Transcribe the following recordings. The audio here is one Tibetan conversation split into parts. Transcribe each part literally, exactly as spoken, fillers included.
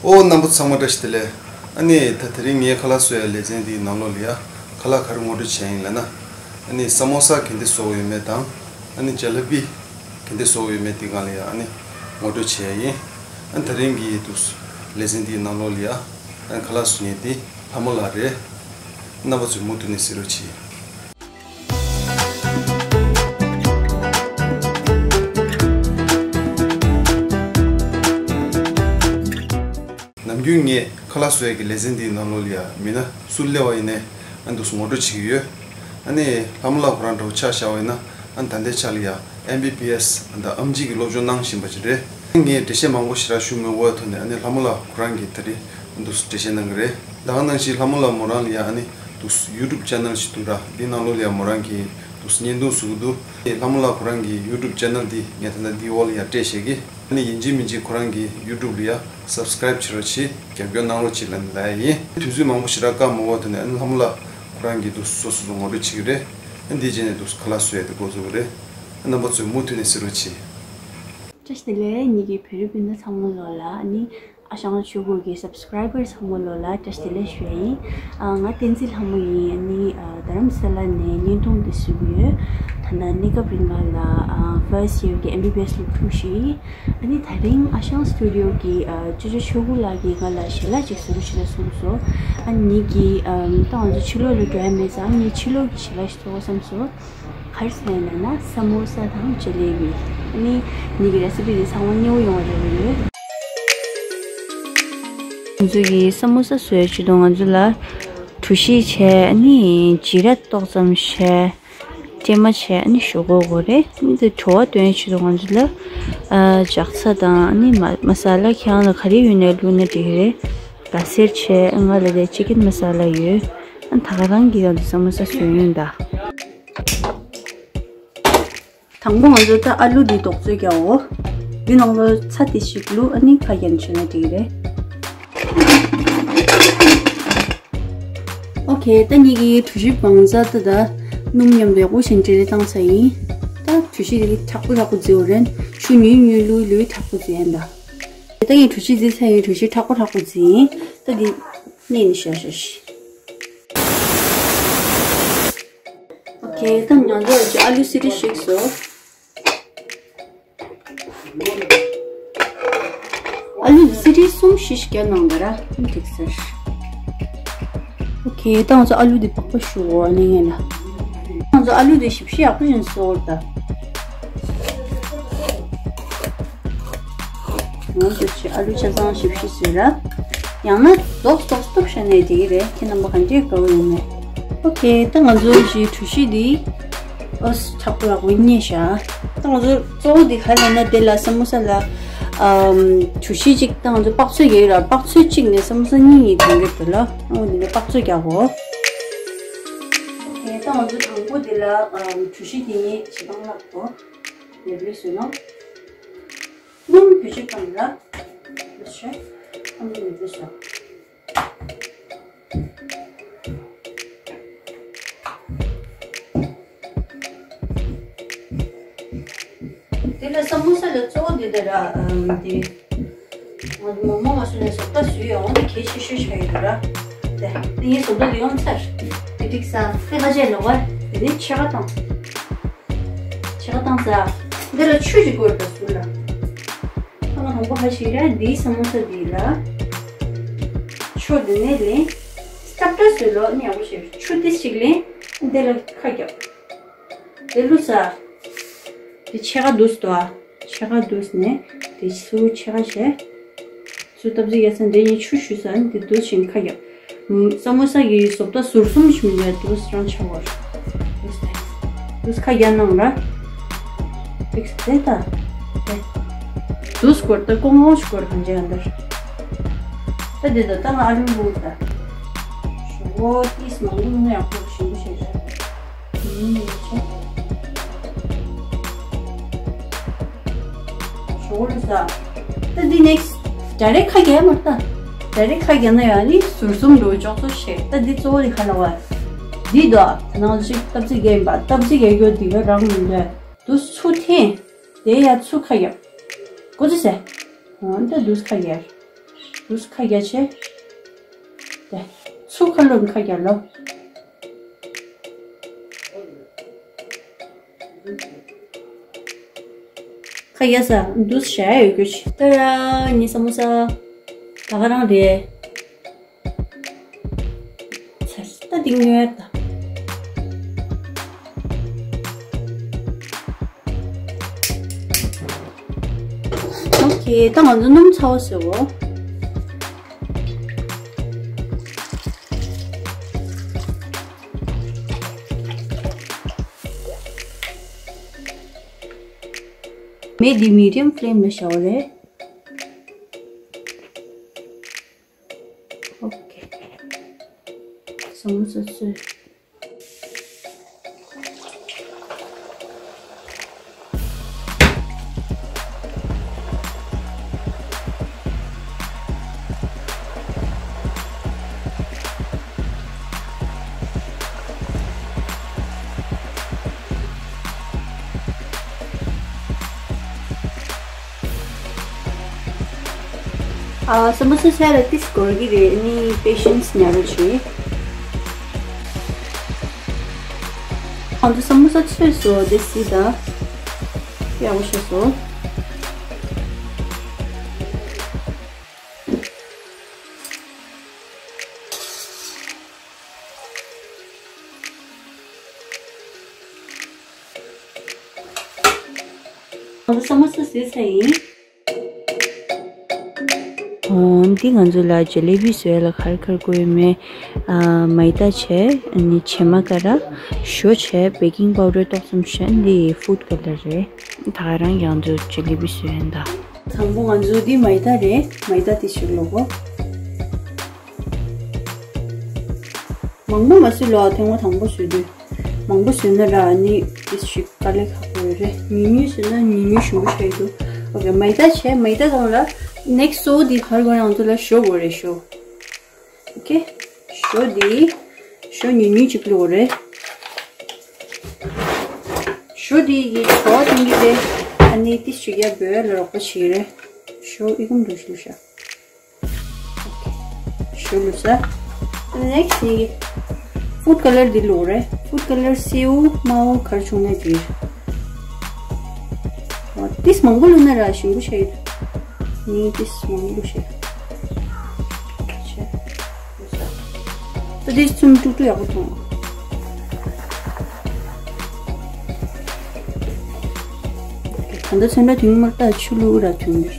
ཨོ་རྣམ་པ་ཚང་མ་བཀྲ་ཤིས་བདེ་ལེགས། ཨ་ནི་ད་དེ་རིང་ངས་ཁ་ལག་བཟོ་ཡ་ལེ་ཚན་འདིའི་ནང་ལོགས་ལ་ཡ་ཁ་ལག་ག་རེ་ངོ་སྤྲོད་བྱས་ཡིན་ལབ་ན། ཨ་ནི་ས་མོ་ས་ག་འདྲ་བཟོ་དགོས་ཡོད་མེད་དང་། ཨ་ནི་ཇ་ལེ་བི་ག་འདྲ་བཟོ་དགོས་ཡོད་མེད་དེ་སྒང་ལ་ཡ་ཨ་ནི་ངོ་སྤྲོད་བྱས་ཡ་ཡིན། ཨ་ནི་དེ་རིང་གི་འདུག་ལེ་ཚན་འདིའི་ནང་ལོགས་ལ་ཡ་ཨ་ནི་ཁ་ལག་བཟོ་མཁན་འདི་ལྷ་མོ་ལགས་རེད། རྣམ་པ་ཚོས་མུ་མཐུད་ནས་གཟིགས་རོགས་གྱིས། ནམ་རྒྱུན་ངས་ཁ་ལག་བཟོ་ཡས་ཀྱི་ལེ་ཚན་འདིའི་ནང་ལོགས་ལ་ཡ་མི་སྣ་སུ་སླེབས་པ་ཡིན་ནའི་ཨ་འདུག་སེ་ངོ་སྤྲོད་བྱེད་ཀྱི་ཡོད། ཨ་ནི་ལྷ་མོ་ལགས་ཁོ་རང་འདྲ་བོ་ཆ་བཞག་པ་ཡིན་ན་ཨ་ནི་ད་ལྟའི་ཆ་ལ་ཡ་ཨེམ་བི་བི་ཨེས་ཨ་ནི་ཨེམ་ཆི་གི་སློབ་སྦྱོང་གནང་བཞིན་པ་ཅིག་རེད། ངས་འགྲེལ་བཤད་མང་པོ་ཞེ་དྲག་ཞུ་མི་དགོས་པའི་ཐོག་ནས་ཨ་ནི་ལྷ་མོ་ལགས་ཁོ་རང་གིས་ད་རེས་ཨ་འདུག་སེ་འགྲེལ་བཤད་གནང་གི་རེད། ད་ག་ནང་བཞིན་ལྷ་མོ་ལགས་མོ་རང་ལ་ཡ་ཨ་ནི་འདུག་སེ་ཡུ་ཊུབ་ཅེ་ནལ་ཞིག་འདུག་ར། འདི་ནང་ལོགས་ལ་ཡ་མོ་རང་གིས་འདུག་སེ་བརྙན་ཐུང་བཟོ་གི་འདུག་ཨེ་ལྷ་མོ་ལགས་ཁོ་རང་གི་ཡུ་ཊུབ་ཅེ་ནལ་འདི་ངས་ད་ལྟ་འདིའི་འོག་ལ་ཡ་སྤྲད་བཞག་གི། ཨ་ནི་ཡིན་གཅིག་མིན་གཅིག་ཁོ་རང་གི་ཡུ་ཊུབ་ལ་ཡ་སབ་སི་ཀ་རེབ་བྱེད་རོགས་གྱིས། རྒྱབ་སྐྱོར་གནང་རོགས་གྱིས་ལབ་ནས་ལབ་ཡ་ཡིན། དུས་ཚོད་མང་པོ་ཞེ་དྲག་བཀག་མ་དགོས་པའི་ཐོག་ནས་ཨ་ནི་ལྷ་མོ་ལགས་ཁོ་རང་གིས་འདུག་སེ་སོ་སོ་སོ་ངོ་སྤྲོད་བྱེད་ཀྱི་རེད། ཨ་ནི་འདིའི་རྗེས་ནས་འདུག་སེ་ཁ་ལག་བཟོ་ཡ་དེ་འགོ་འཛུགས་ཀྱི་རེད། ཨ་རྣམ་པ་ཚོས་མུ་མཐུད་ནས་གཟིགས་རོགས་གྱིས། བཀྲ་ཤིས་བདེ་ལེགས། ཉིད་ཀྱི་བོད་རིགས་སྤུན་ཟླ་ཚང་མ་ལོ་ལ་ཨ་ནི་ཨ་ཞང་ཆོས་སྐོར་གྱི་སབ་སི་ཀ་རེབ་བར་ཚང་མ་ལོ་ལ་བཀྲ་ཤིས་བདེ་ལེགས་ཞུ་ཡ་ཡིན། ཨ་ང་བསྟན་འཛིན་ལྷ་མོ་ཡིན། ཨ་ནི་ཨ་རྡ་རམ་ས་ལ་ནས་བརྙན་ཐུང་འདི་བཟོ་གི་ཡོད། ད་ལྟ་གནས་སྐབས་རིང་ལ་ཨ་ཕར་སི་ཡར་གྱི་ཨེམ་བི་བི་ཨེས་སློབ་ཕྲུག་ཞིག་ཡིན། ཨ་ནི་ད་རིང་ཨ་ཞང་སི་ཊུ་ཌི་ཡོ་གི་ཨ་ཅོ་ཅོ་ཆོས་སྐུ་ལགས་ཀྱིས་ང་ལ་ཞལ་ལག་ཅིག་བཟོ་རོགས་བྱེད་ལ་གསུངས་སོང་། ཨ་ནི་ངེད་ཀྱིས་ཨ་ད་ང་ཚོ་ཕྱི་ལོགས་ལ་འགྲོ་ཡ་མེད་ཙང་ངས་ཕྱི་ལོགས་ཀྱི་ཞལ་ལག་ཞིག་བཟོ་དགོས་བསམ་སོང་། ག་རེ་ཟེར་ན་ན་ས་མོ་ས་དང་ཇ་ལེ་བི། ཨ་ནི་ངེད་ཀྱི་རེ་སི་པི་འདི་ཚང་མ་མཉེས་པོ་ཡོང་བ་རེ་བ་ཡོད། ང་ཚོ་གི་ས་མོ་ས་བཟོ་ཡ་ཆེད་དུ་ང་ཚོ་ལ་གྲོ་ཞིབ་བྱས། ཨ་ནི་ཇི་ར་ཏོག་ཙམ་བྱས། ཀྲེ་མ་བྱས། ཨ་ནི་ཞོག་ཁོག་དགོས་རེད། ཨ་ནི་དེ་བྲོ་བ་སྟོན་ཡ་ཆེད་དུ་ང་ཚོ་ལ་ཨ་ལྕགས་ཚ་དང་ཨ་ནི་མ་མ་ས་ལ་ཁྱེད་རང་ལ་ག་རེ་ཡོད་ནའི་བླུགས་ན་འགྲིག་གི་རེད། ག་སེར་བྱས། ཨ་ང་ལ་དེ་ཅི་ཀེན་མ་ས་ལ་ཡོད། ཨ་ད་ག་རང་གི་ཡང་དུ་ས་མོ་ས་བཟོས་ཡིན་ད། དང་པོ་ང་ཚོ་ད་ཨ་ལུ་འདི་རྡོག་བཙོས་རྒྱག་འོ། འདི་ནང་ལོ་ཚྭ་ཏི་ཞིག་བླུགས། ཨ་ནི་ཁ་རྒྱན་བྱས་ན་འགྲིག་གི་རེད། ཨོ་ཁེ། ད་ངེད་ཀྱིས་གྲོ་ཞིབ་བང་རྩ་ད་ད་སྣུམ་མཉམ་དུ་ཡག་པོ་ཞིག་འདྲེས་བཏང་ཚར་ཡིན། ད་གྲོ་ཞིབ་འདི་མཁྲེགས་པོ་མཁྲེགས་པོ་བཟོས་འོ་རན། ཆུ་ཉུལ་ཉུལ་བླུགས་བླུགས་མཁྲེགས་པོ་བཟོས་ཡིན་ད། ད་ངས་གྲོ་ཞིབ་བཟོས་ཚར་ཡིན། གྲོ་ཞིབ་མཁྲེགས་པོ་མཁྲེགས་པོ་བཟོས་ཡིན། ད་འདི་མནན་ནས་བཞག་བཞག་ཤིག་ཨོ་ཁེ། ད་ང་ཚོ་ཨ་ལུ་སི་ཏི་ཞིག་བཟོ། ཨ་ལུ་འདི་སི་ཏི་གསུམ་བཞི་ཞིག་བརྒྱབ་གནང་དང་ར། ཨ་འགྲིག་ཟེར། ཨོ་ཁེ། ད་ང་ཚོ་ཨ་ལུ་འདི་པགས་པ་བཤུ་འོ། ཨ་ནི་ངས་ལ་ང་ཚོ་ཨ་ལུ་འདི་ཞིབ་ཞིབ་ཡག་པོ་ཞིག་བཟོ་འོ་ད། ང་ཚོ་ཨ་ལུ་ཆ་ཚང་ཞིབ་ཞིབ་བཟོས་ར། ཡང་ན་རྡོག་རྡོག་སྟོབས་བྱས་ནས་འགྲིག་གི་རེད། ཁྱེད་རྣམ་པ་ག་འདྲས་དགའ་བོ་ཡོད་མེད། ཨོ་ཁེ། ད་ང་ཚོ་ཞིག་གྲོ་ཞིབ་འདི། ཨོ་མཁྲེགས་པོ་ཡག་པོ་མནན་བཞག་ད་ང་ཚོ་གཙོ་བོ་འདི་ག་རེ་ལབ་ན་དེ་ལ་ས་མོ་ས་ལ་ཨམ་གྲོ་ཞིབ་གཅིག་ད་ང་ཚོ་པགས་ཚོད་རྒྱག་གི་ར། པགས་ཚོད་གཅིག་ནས་ས་མོ་ས་གཉིས་གཉིས་ཐོན་གྱི་འདུག་ལ། ཨོ་འདི་ནས་པགས་ཚོད་རྒྱག་གོ། ཨོ་ཁེ། ད་ང་ཚོ་དང་པོ་འདི་ལ་ཨམ་གྲོ་ཞིབ་འདི་ནས་བྱེད་སྟངས་ལབ་གོ། ལེབ་ལེབ་བཟོས་ནོ། སྣུམ་བེད་སྤྱོད་གཏོང་གི་ར། ལེབ་བྱས། ཨམ་ལེབ་བཟོས། དེ་ལ་ས་མོ་ས་ལ་གཙོ་བོ་འདི་དེ་ར། ཨམ་དེ་ང་མོ་མོ་མ་སུ་ནས་བཟོ་ལྟ་བཟོས་ཡོང་དེ་གལ་ཆེ་ཤོས་ཆགས་ཡོད་ར། དེ་དེ་ངའི་བཟོ་ལྟ་དེ་ཡོང་ཚར། དེ་འགྲིག་ས་དེ་ཁ་ཆད་ལོག་པ་དེ་ནས་ཕྱེད་ཀ་བཏང་། ཕྱེད་ཀ་བཏང་ས། འདི་ལ་ཆུ་ཞིག་དགོས་རེད་ཟུར་ལ། ད་ང་དང་པོ་ཧ་ཞིག་ར། འདིའི་ས་མོ་ས་འདི་ལ་ཆུ་འདི་ནས་ལེན། སྟབས་བདེ་བཟོས་ལོ་ནི་ཡག་པོ་ཞིག་ཆུ་ཏི་ཞིག་ལེན། འདི་ལ་ཁ་རྒྱབ། དེ་བླུགས་ས། དེ་ཕྱེད་ཀ་བསྡུས་ཏོ། ཕྱེད་ཀ་བསྡུས་ནས་དེ་ཚུར་ཕྱེད་ཀ་བྱས། ཚུར་སྟབས་གཅིག་རྒྱག་ས་འདི་གཉིས་ཆུ་བཞུས་ས་ནི་དེ་བསྡུས་ཤིང་ཁ་རྒྱབ། ས་མོ་ས་གི་བཟོ་ལྟ་ཟུར་གསུམ་ཞིག་མི་འདུག་བསྡུས་རང་ཆགས་བར། བསྡུས་ཏེ། བསྡུས་ཁ་རྒྱབ་གནང་ར། ཏིག་ཙེ་ད། དེ། བསྡུས་སྐོར་ད་ཀོང་ཀོང་ཞིག་སྐོར་གང་ཅི་ཡང་འདིར། ད་དེ་ད་ད་ང་ཨ་རུ་རུ་ད། ཞོག་ཏིས་མང་པོ་ནས་ཡག་པོ་ཞིམ་པོ་བྱས་ད། ཞོག་ལུས་ས། ད་འདི་ནེགསི་ཌའི་རེག་ཁ་རྒྱག་མ་ལྟ། ཌའི་རེག་ཁ་རྒྱག་ན་ཡང་ནི་ཟུར་གསུམ་འགྲོ་ཅོག་ཙོ་ཤེས། ད་འདི་གཙོ་བོ་འདི་ག་ལ་བ། འདི་དོ་ད་ནང་ཅིག་སྟབས་ཙིག་རྒྱག་ཡིན་པ། སྟབས་ཙིག་རྒྱག་རྒྱུ་འདི་ག་རང་མི་འདོད། དུ་ཚུ་འཐེན། དེ་ཡ་ཚུ་ཁ་རྒྱག་གོ་ཚོད་ཟེ། འོ་ད་དུ་ཁ་རྒྱག་འདུག་ཁ་རྒྱག་བྱས། དེ་ཚུར་ཁ་ལོག་ཁ་རྒྱག་ལོ། ཁ་རྒྱག་ས་འདུག་བྱས་ཡོད་རྒྱུ་ཅི། ཏ་ར་ནི་ས་མོ་ས། ད་ག་རང་རེད། ཚར་ད་འདི་ཉོས་ད། ཨོ་ཁེ། ད་ང་ཚོ་སྣུམ་ཚ་བོ་བཟོས་འོ། མེ་འདི་མི་ཌི་ཡམ་ཕི་ལེམ་ལ་བཞག་རེད། ཨོ་ཁེ། ས་མོ་ས་བཟོས། ཨ། ས་མོ་ས་བཟོས་ལ་ཏིས་འགོར་གི་རེད། ནི་པེ་ཤན་སི་ཉར་རོགས་བྱེད། ང་ཚོ་ས་མོ་ས་ཚོས་སོ་དེ་སི་ད། ཡག་པོ་ཤེས་སོ། ང་ཚོ་ས་མོ་ས་བཟོས་ཚར་ཡིན། འོ། འདི་ང་ཚོ་ལ་ཇ་ལེ་བི་བཟོས་ལ་ག་རེ་ག་རེ་དགོས་ཡོད་མེད། ཨ། མའི་ད་བྱས། ཨ་ནི་བྱེ་མ་ཀ་ར། ཞོ་བྱས། བེ་ཀིང་པའུ་ཌར་ཏོག་ཙམ་བྱས། འདི་ཕུཌ་ཀ་ལར་རེད། ད་ག་རང་ཡང་ཚོ་ཇ་ལེ་བི་བཟོས་ཡིན་ད། དང་པོ་ང་ཚོ་འདི་མའི་ད་རེད། མའི་ད་དེ་ཞིག་ལོག་གོ། མང་པོ་མ་བཟོས་ལོ། ཐེངས་མ་དང་པོ་བཟོས་དུས། མང་པོ་བཟོས་ན་ར་ནི་ཏིས་ཞིག་དཀའ་ལས་ཁག་པོ་རེད། ཉུང་ཉུང་བཟོས་ན་ཉུང་ཉུང་ཞིམ་པོ་ཆགས་ཀྱི་འདུག་ཨོ་ཁེ། མའི་ད་བྱས། མའི་ད་དང་ལ་ནེག་སི་ཊི་འོ་འདི་ག་རེ་དགོས་ཡང་དུ་ལ་ཞོ་དགོས་རེད། ཞོ། ཨོ་ཁེ། ཞོ་འདི། ཞོ་ཉུང་ཉུང་ཅིག་བླུགས་རེད། ཞོ་འདི་ཡི་བྲོ་བ་གཏོང་གི་རེད། ཨ་ནི་ཏིས་ཞིག་ཡ་བོད་ལ་རོགས་པ་བྱེད་ཀྱི་རེད། ཞོ་ཨི་ཀུམ་འདུག་ཞུ་ཤ། ཞོ་བླུགས་ས། ནེག་སི་ཊི་ནི། ཕུཌ་ཀ་ལར་འདི་བླུགས་རེད། ཕུཌ་ཀ་ལར་སེའུ་དམར་པོ་ག་རེ་བྱུང་ན་འདི། ཏིས་མང་པོ་བླུགས་ན་ར་ཞིམ་པོ་ཆགས་ཡོད། ནི་ཏིས་མང་པོ་བླུགས་ཤེས། ད་དེ་ཚོམ་དཀྲུག་དཀྲུག་ཡག་པོ་ཐོང་། ད་ལྟ་ཚོན་ཁྲ་དུང་མར་ལྟ་ཆུ་བླུགས་ར་དུང་འདིར་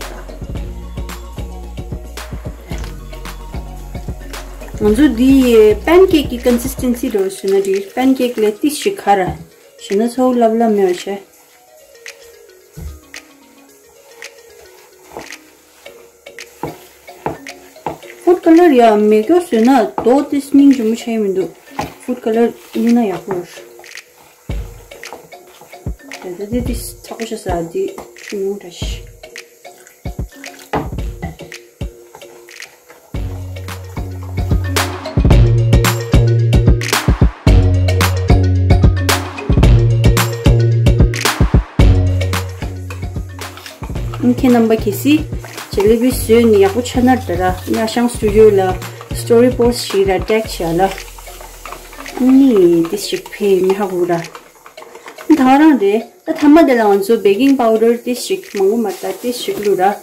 ལྟ། ང་ཚོ་འདི་པན་ཀེག་གི་ཀོན་སིས་ཊེན་སི་རོ་ཟེར་ན་འགྲིག་པན་ཀེག་ལས་ཏིས་ཞིག་ཁ་ར། ཞེ་ན་ཚ་བོ་ལབ་ལབ་མེད་པ་བྱས། ཕུཌ་ཀ་ལར་ཡ་མེད་སྐྱོ་བཟོས་ན་རྡོ་ཏིས་སྙིང་རྗེ་མོ་ཆགས་མི་འདུག་ཕུཌ་ཀ་ལར་བླུགས་ན་ཡག་པོ་རེད། ད་ལྟ་འདི་ཚ་པོ་ཤ་ས་འདི་ཆུ་ཉུང་འདྲ་ཞིག་ཁྱེད་རྣམ་པ་གལ་སྲིད་ཇ་ལེ་བི་བཟོས་ནས་ཡག་པོ་ཆགས་ན་ད་ར་ཉ་ཤང་སི་ཊུ་ཌི་ཡོ་ལ་སི་ཊོ་རི་པོ་སི་ཊི་ཞིག་ར་ཊེག་བྱས་ལ། ཨ་ནི་ཏིས་ཞིག་ཕེ་མི་ཧ་གོ་ར། ད་ག་རང་རེད། ད་ཐ་མ་དེ་ལ་ང་ཚོ་བེ་ཀིང་པའུ་ཌར་ཏིས་ཞིག་མང་པོ་མ་རེད་ད་ཏིས་ཞིག་བླུགས་ར།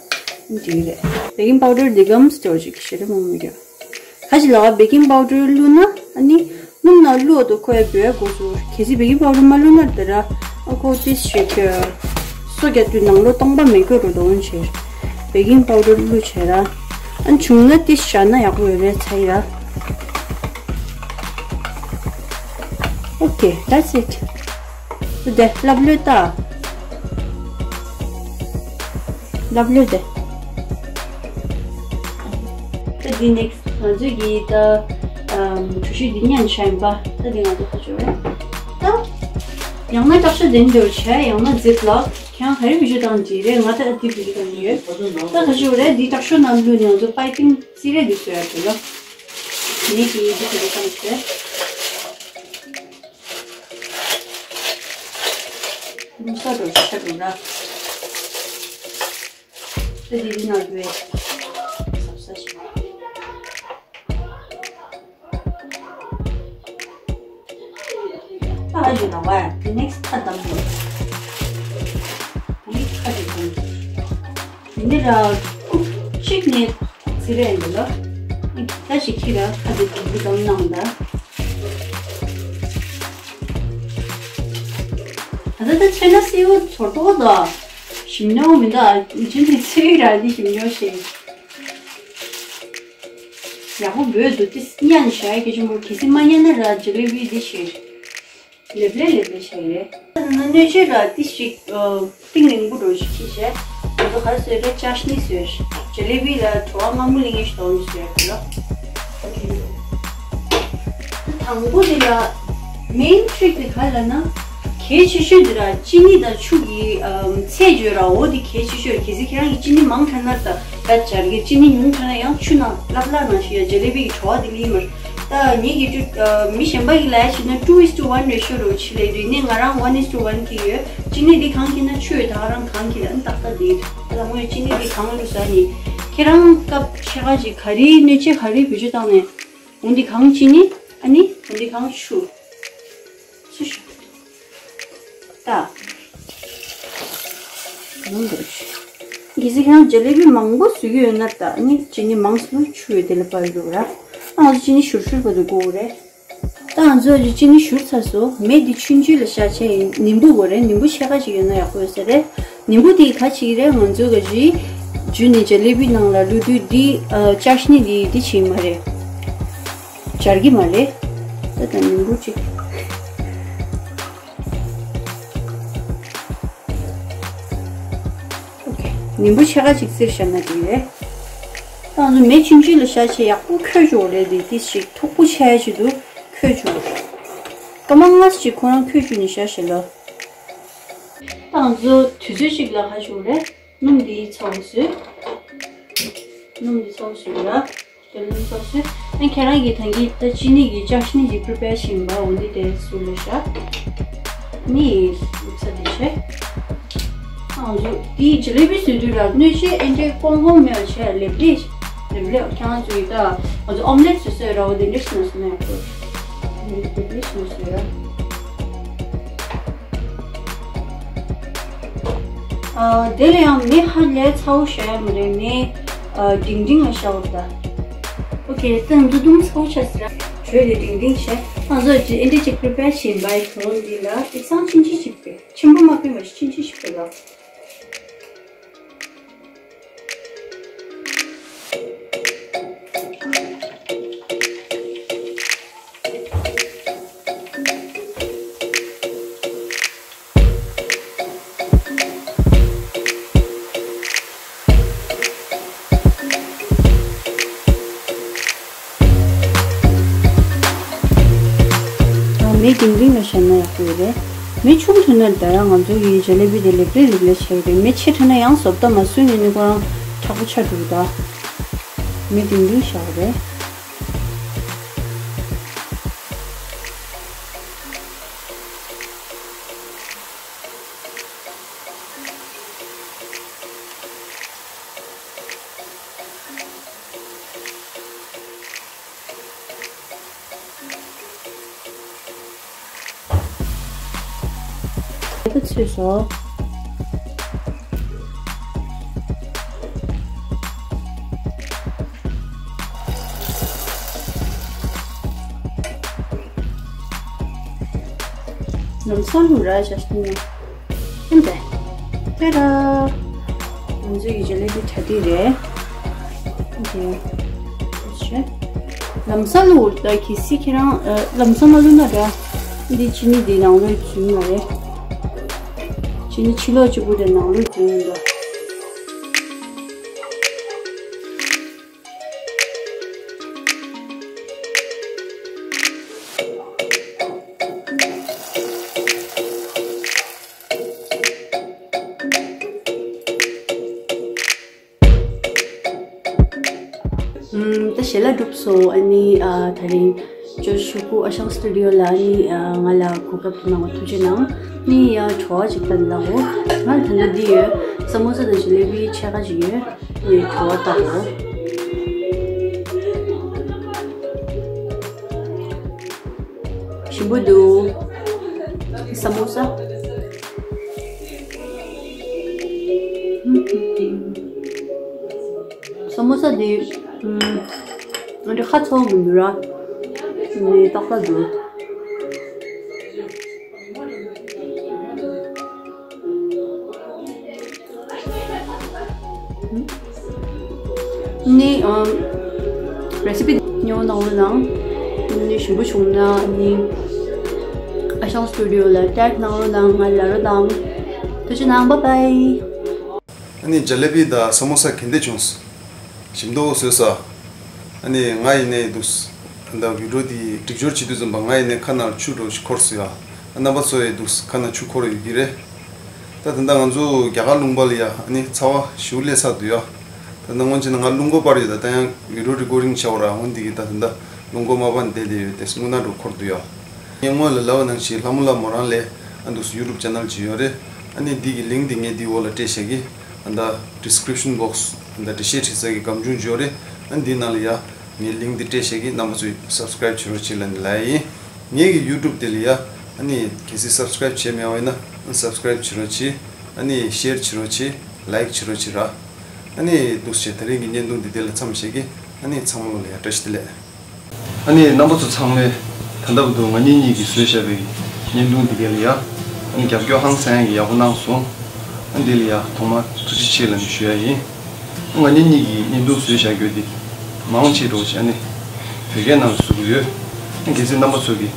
འགྲིག་རེད། བེ་ཀིང་པའུ་ཌར་འདི་གམ་སི་ཊོར་ཅིག་ཞེ་དྲག་མང་མི་རེད། ཁ་ཅིག་ལ་བེ་ཀིང་པའུ་ཌར་བླུགས་ན་ཨ་ནི་སྣུམ་ནང་བླུགས་དུ་ཁོ་ཡ་བོད་གོ་སུ་གལ་སྲིད་བེ་ཀིང་པའུ་ཌར་མ་བླུགས་ན་དེ་ར་ཨ་ཁོ་ཏིས་ཞིག་སོ་རྒྱག་དུས་ནང་ལོ་སྟོང་པ་མེད་གོ་རུ་འདོན་བྱེད། བེ་ཀིང་པའུ་ཌར་བླུགས་བྱས་ར། ཨ་བྱུང་ན་ཏིས་བཞག་ན་ཡག་པོ་ཡོད་རེད་ཚ་ཡི་ར། Okay, that's it. དེ་ལབ་ལོས་ལྟ། ལབ་ལོས་དེ། ད་འདི་ནེག་སི་ཊི་ང་ཚོས་ཀྱི་ད་ཨམ་གྲུ་བཞི་འདི་ཉན་ཆ་ཡིན་པ། ད་འདི་ང་ཚོ་ཁ་ཆོ་རེད། ད་ཡང་ན་ལྕགས་ཤ་འདི་འདོར་བྱས་ཡང་ན་ཛིབ་ལོག་ཁྱེད་རང་ག་རེ་བེད་སྤྱོད་བཏང་གི་རེད། ང་ད་འདི་བེད་སྤྱོད་བཏང་གི་ཡོད། ད་ཁ་ཆོ་རེད། འདི་ལྕགས་ཤ་ནང་བླུགས་ནས་ང་ཚོ་པའི་པིང་རྩིས་རེད་འདི་བཟོ་ཡ་དེ་ལ། ངེད་ཀྱིས་འདི་ཁ་ཆོ་བཏང་བྱས། ལུང་ས་འགྲོ་ཤ་འགྲོ་ན། ད་དེ་དེ་ནང་བའི་ཟབ་ས་ཞིག་ ཁ་ཅིག་ལ་བ་དེ་ནེགསི་ཁ་བསྡམས་འདུག་དེ་ནི་ཁ་ཅིག་བསྡམས་འདུག་དེ་ནི་ར་ཁུག་གཅིག་ནས་ཚི་རེད་འདི་ལ་ད་ཞིག་ཁྱི་ར་ཁ་ཅིག་བསྡམས་འདུག་བསྡམས་གནང་ད། ད་ད་ད་ཆེ་ན་སེའུ་ཚོར་ཏོ་ད་ཞིམ་ཉོ་མི་འདུག་ཨ་ཅི་ནི་ཚི་ར་འདི་ཞིམ་ཉོ་ཞེས། ཡག་པོ་འབོད་འདུག་ཏི་སི་ཉན་ཤ་ཡ་ཁེ་ཆུང་པོ་གལ་སྲིད་མ་ཉན་ན་ར་ཇ་ལེ་བི་འདི་ཤེར། ལེབ་ལེ་ལེབ་ལེ་ཤ་ཡི་རེད། ད་ནི་སྣོད་ཆས་ར་ཏི་ཞིག་ཏིང་རིང་པོ་འགྲོ་ཞིག་ཁྱི་ཤ། ང་ཚོ་ག་སོས་རེད་ཅ་ཤ་ནི་སོས། ཇ་ལེ་བི་ལ་བྲོ་བ་སྔ་མོ་ལིང་ངེ་ཞིག་གཏོང་ཞིག་སོས་རེད་ལོ། དང་པོ་དེ་ལ་མེན་ཊི་རིག་དེ་ག་ལ་ན། གལ་ཆེ་ཤོས་དེ་ར་ཅི་ནི་དང་ཆུ་གི་ཚད་བརྗོད་ར་འོ་དེ་གལ་ཆེ་ཤོས་གལ་སྲིད་ཁྱེད་རང་གི་ཅི་ནི་མང་དྲགས་ན་ད་ད་སྦྱར་གི་ཅི་ནི་ཉུང་དྲགས་ན་ཡང་ཆུ་ནང་བླག་བླག་ནང་ཞུ་ཡ་ཇ་ལེ་བི་གི་བྲོ་བ་དེ་ལི་མར། ད་ངེད་ཀྱི་ཀྲུ་མི་གཞན་པ་གི་ལ་ཡ་བྱས་ན་two is to one ratio རུ་ཆི་ལེ་དུས་ནི་ང་རང་one is to one གི་ཡོད། ཅི་ནི་འདི་གང་གི་ན་ཆུ་ཡོད་ད་ག་རང་གང་གི་ལ་ཏག་ཏག་དེ་ད་ལ་ངོས་ཅི་ནི་འདི་གང་རུ་ཟ་ནི་ཁྱེད་རང་སྐབས་ཆེ་ཁ་ཅིག་ག་རི་སྣོད་ཆས་ག་རི་བེད་སྤྱོད་བཏང་ནས། འོན་ཏེ་གང་ཅི་ནི་ཨ་ནི་འོན་ཏེ་གང་ཆུ། སུ་ཞུ། ད། ནང་དུ་ཞུ། གལ་སྲིད་ཁྱེད་རང་ཇ་ལེ་བི་མང་པོ་བཟོ་གི་ཡོད་ན་ད་ཨ་ནི་ཅི་ནི་མང་སུ་ཆུ་ཡོད་དེ་ལ་པར་འགྲོ་ར། ཨ་ང་ཚོ་ཅི་ནི་ཞུར་ཞུར་བ་དུ་དགོས་རེད། ད་ང་ཚོ་ཅི་ནི་ཞུར་ཚར་སོ་མེ་འདི་ཆུང་ཆུང་ལ་བཞག་བྱས་ནིམ་བུ་དགོས་རེད། ནིམ་བུ་ཤ་ཁ་ཅིག་ཡོད་ན་ཡག་པོ་ཡོད་ས་རེད། ནིམ་བུ་དེ་ག་ཅིག་རེད། ང་ཚོ་ག་ཅི་ཇུ་ནི་ཇ་ལེ་བི་ནང་ལ་བླུགས་དུས་འདི་ཅ་ཤ་ནི་འདི་འདི་བྱེད་མ་རེད། སྦྱར་གི་མ་རེད། ད་ད་ནིམ་བུ་ཅིག་ཨོ་ཁེ། ནིམ་བུ་ཕྱེད་ཀ་ཅིག་བཙིར་བཞག་ན་འགྲིག་རེད། ད་ང་ཚོ་མེ་ཆུང་ཆུང་ལ་བཞག་བྱས་ཡག་པོ་ཁོལ་ཆོག་རེད། དེ་ཏིས་ཅིག་མཐུག་པོ་ཆགས་ཡ་ཆེད་དུ་ཁོལ་ཆོག་སྐར་མ་ལྔ་ཅིག་ཁོ་རང་ཁོལ་བཅུག་ནས་བཞག་བྱས་ལ། ད་ང་ཚོ་དུས་ཚོད་ཅིག་ལ་ཧ་ཆོག་རེད། སྣུམ་འདི་ཚོགས་བཟོས། སྣུམ་འདི་ཚོགས་བཟོས་ལ། དེ་ལ་ཚོགས་བཟོས། ཨ་ཁྱེད་རང་གིས་ད་གིན་ད་ཅི་ནི་གི་ཅ་ཤ་ནི་གི་པི་རི་པེར་བྱིན་པ་འོ་འདི་དེ་ཟུར་ལ་བཞག་ནི་ཡིག་ཚ་དེ་བྱས། ཨང་ཟུ་དེའི་ཇ་ལེ་བི་བཟོས་དུས་ལ་སྣོད་ཆས་ཨེ་འདྲའི་ཀོང་ཀོང་མེད་པ་བྱས་ལེབ་ལེབ་ལེབ་ལེབ་ཁྱེད་རང་ཚོ་ཡི་ད་ང་ཚོ་ཨོམ་ལེབ་བཟོས་བཟོས་ར་འོ་དེ་འདྲ་ཞིག་ན་བཟོས་ན་ཡག་པོ། ལེབ་ལེབ་ཞིག་ན་བཟོས་ར། ཨ། དེ་ལ་ཡང་མེ་ཧ་ལས་ཚ་བོ་བཞག་ཡ་མ་རེད། མེ་ཨ་འབྲིང་འབྲིང་ལ་བཞག་འོ་ད། ཨོ་ཁེ། ད་ང་ཚོ་དུང་ཚ་བོ་ཆགས་ཟེར་ར། བྲོས་ལས་འབྲིང་འབྲིང་བྱས། ང་ཚོ་ཨེ་འདྲ་ཅིག་པི་རི་པེར་བྱས་པའི་གོང་འདི་ལ་དེང་སང་ཆིན་ཆི་ཞིག་པས་ཆེན་པོ་མ་ཕེ་མ་ཞིག་ཆིན་ཆི་ཞིག་པས་ལ། མེ་འབྲིང་འབྲིང་ལ་བཞག་ན་ཡག་པོ་ཡོད་རེད། མེ་ཆུང་དྲགས་ན་ད་རང་ང་ཚོ་གི་ཇ་ལེ་བི་དེ་ལེབ་ལེབ་ལེབ་ལེབ་བྱས་ཡོད་རེད། མེ་ཆེ་དྲགས་ན་ཡང་བཟོ་ལྟ་མ་བཟོས་ནས་ནི་ཁོ་རང་མཁྲེགས་པོ་ཆགས་འགྲོ་གི་ད། མེ་འབྲིང་འབྲིང་བཞག་རེད། ད་ཚོས་སོ། ལམ་སང་ལུ་ར་ཅ་ཤ་ནི་ཡང་། ཨེ་འདྲ། ཏེ་ར། ང་ཚོའི་ཇ་ལེ་བི་གྲ་སྒྲིག་རེད། ཨོ་ཁེ། ལམ་སང་ལུ་ད་གི་སི་ཁྱེད་རང་ལམ་སང་མ་ལུ་ན་ར། འདི་ཅི་ནི་འདི་ནང་ལོགས་འཛུལ་མ་རེད། ཅི་ནི་ཕྱི་ལོགས་གཅིག་པུ་དེ་ནང་ལོགས་འཛུལ་ཡོད་འགྲོ། ད་ཞལ་ལག་གྲུབ་སོང་། ཨ་ནི་ཨ་དེ་རིང་ཅོ་ཆུ་ཁུ་ཨ་ཤང་སི་ཊུ་ཌི་ཡོ་ལ་ཨ་ནི་ཨ་ང་ལ་གོ་སྐབས་གནང་བ་ཐུགས་རྗེ་གནང་། ནི་ཡ་བྲོ་བ་ཅིག་བཏང་ལ་འོ། ང་ལ་ད་ལྟ་འདི་ཡོད། ས་མོ་ས་དང་ཇ་ལེ་བི་ཕྱེད་ཀ་ཅིག་ཡོད། ནི་བྲོ་བ་བཏང་འོ། ཞིམ་པོ་འདུག་ས་མོ་ས། ས་མོ་ས་འདི་ཨ་འདྲ་ཁ་ཚོགས་མི་འདུག་ར། ནི་ཏག་ཏག་འདུག་ནི་ཨམ་རེ་སི་པི་ཉོ་གནང་རོགས་གནང་། ནི་ཞིམ་པོ་བྱུང་ན་ནི་ཨ་ཞང་སི་ཊུ་ཌི་ཡོ་ལ་ཊེག་གནང་རོགས་གནང་། ང་ལ་རོགས་གནང་། ཐུགས་རྗེ་གནང་། བཱའི་བཱའི། ཨ་ནི་ཇ་ལེ་བི་དང་ས་མོ་ས་ག་འདྲ་བྱུང་། ཞིམ་མདོག་བཟོས་ས། ཨ་ནི་ང་ཡིན་ནའི་འདུག་ད་ལྟ་བི་ཌི་ཡོ་འདི་སྒྲིག་སྦྱོར་བྱེད་དུས་ཙམ་པ་ང་ཡིན་ནའི་ཁ་ནང་ཆུ་འདྲ་བོ་ཞིག་འཁོར་སྲིད་ཡ། ཨ་རྣམ་པ་ཚོ་ཡི་འདུག་ཁ་ནང་ཆུ་འཁོར་ཡོད་ཀྱི་རེད། ད་ད་ལྟ་ང་ཚོ་རྒྱ་གར་ལུང་པ་ལ་ཡ་ཨ་ནི་ཚ་བ་ཞེ་པོ་སླེབས་ཚར་འདུག་ཡ། ད་ལྟ་སྔོན་ཆད་ན་ང་རླུང་སྒོ་སྤར་ཡོད། ད་ལྟ་ཡང་བི་ཌི་ཡོ་རི་ཀོར་ཌིང་བྱས་པ་ར། འོན་ཏེ་གི་ད་ད་ལྟ་རླུང་སྒོ་མ་སྤར་བསྡད་བསྡད་ཡོད་དེ། རྔུལ་ནག་འདྲ་བོ་འཁོར་འདུག་ཡ། ངས་སྔོན་ལ་ལབ་པ་ནང་བཞིན་ལྷ་མོ་ལགས་མོ་རང་ལ་ཨ་འདུག་ཡུ་ཊུབ་ཅེ་ནལ་ཅིག་ཡོད་རེད། ཨ་ནི་འདི་གི་ལིང་ཀི་འདི་ངས་འདིའི་འོག་ལ་སྤྲད་བཞག་གི། ཨ་ད་ཌི་སི་ཀི་རིབ་ཤན་བོག་སི་ཨ་ད་འགྲེལ་བཤད་བྲིས་ས་གི་སྒམ་ཆུང་ཅིག་ཡོད་རེད། ཨ་འདི་ནང་ལ་ཡ་ངས་ལིང་ཀི་འདི་སྤྲད་བཞག་གི། རྣམ་པ་ཚོས་སབ་སི་ཀི་རེབ་བྱེད་རོགས་བྱེད་ལབ་ནས་ལབ་ཡ་ཡིན། ངེད་ཀྱི་ཡུ་ཊུབ་དེ་ལ་ཡ་ཨ་ནི་གལ་སྲིད་སབ་སི་ཀི་རེབ་བྱས་མེད་པ་ཡིན་ན་ཨ་སབ་སི་ཀི་རེབ་བྱེད་རོགས་བྱེད། ཨ་ནི་ཤེར་བྱེད་རོགས་བྱེད། ལའིཀ་བྱེད་རོགས་བྱེད་ར། ཨ་ནི་འདུག་སེ་བྱས་ད་རིང་གི་བརྙན་ཐུང་འདི་དེ་ལ་མཚམས་བཞག་གི། ཨ་ནི་ཚང་མ་ལ་ཡ་བཀྲ་ཤིས་བདེ་ལེགས། ཨ་ནི་རྣམ་པ་ཚོ་ཚང་མས་ད་ལྟ་བར་དུ་ང་གཉིས་གཉིས་ཀྱིས་བཟོས་བཞག་པའི་བརྙན་ཐུང་འདི་ག་ལ་ཡ་ཨ་ནི་རྒྱབ་སྐྱོར་ཧང་སང་གི་ཡག་པོ་གནང་སོང་། ཨ་འདི་ལ་ཡ་ཐོག་མར་ཐུགས་རྗེ་ཆེ་ལབ་ནས་ཞུ་ཡ་ཡིན། ང་གཉིས་གཉིས་ཀྱིས་བརྙན་ཐུང་བཟོས་བཞག་རྒྱུ་འདི་མང་ཆེ་འགྲོ་བྱས་ཨ་ནི་བོད་སྐད་ནང་ལ་བཟོ་གི་ཡོད། ཨ་གལ་སྲིད་རྣམ་པ་ཚོ་གིས་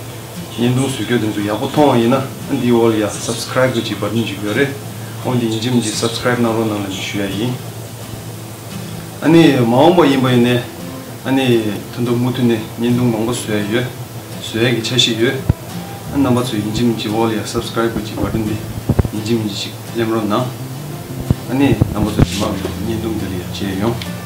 བརྙན་ཐུང་བཟོ་རྒྱུ་དེ་ཚོ་ཡག་པོ་མཐོང་བ་ཡིན་ན་ཨ་འདིའི་འོག་ལ་ཡ་སབ་སི་ཀི་རེབ་གི་ཅིག་བ་ཊན་ཅིག་ཡོད་རེད། འོ་འདི་ཡིན་གཅིག་མིན་གཅིག་སབ་སི་ཀི་རེབ་གནང་རོགས་གནང་ལབ་ནས་ཞུ་ཡ་ཡིན། ཨ་ནི་མ་འོངས་པ་ཡིན་པ་ཡིན་ནའི་ཨ་ནི་ད་དུང་མུ་མཐུད་ནས་བརྙན་ཐུང་མང་པོ་བཟོ་ཡ་ཡོད། བཟོ་ཡ་གི་འཆར་གཞི་ཡོད། ཨ་རྣམ་པ་ཚོས་ཡིན་གཅིག་མིན་གཅིག་འོག་ལ་ཡ་སབ་སི་ཀི་རེབ་གི་ཅིག་བ་ཊན་འདི་ཡིན་གཅིག་མིན་གཅིག་ཅིག་གླེམ་རོགས་གནང་། ཨ་ནི་རྣམ་པ་ཚོ་རྗེས་མ་གི་བརྙན་ཐུང་འདི་ལ་ཡ་མཇལ་ཡོང་།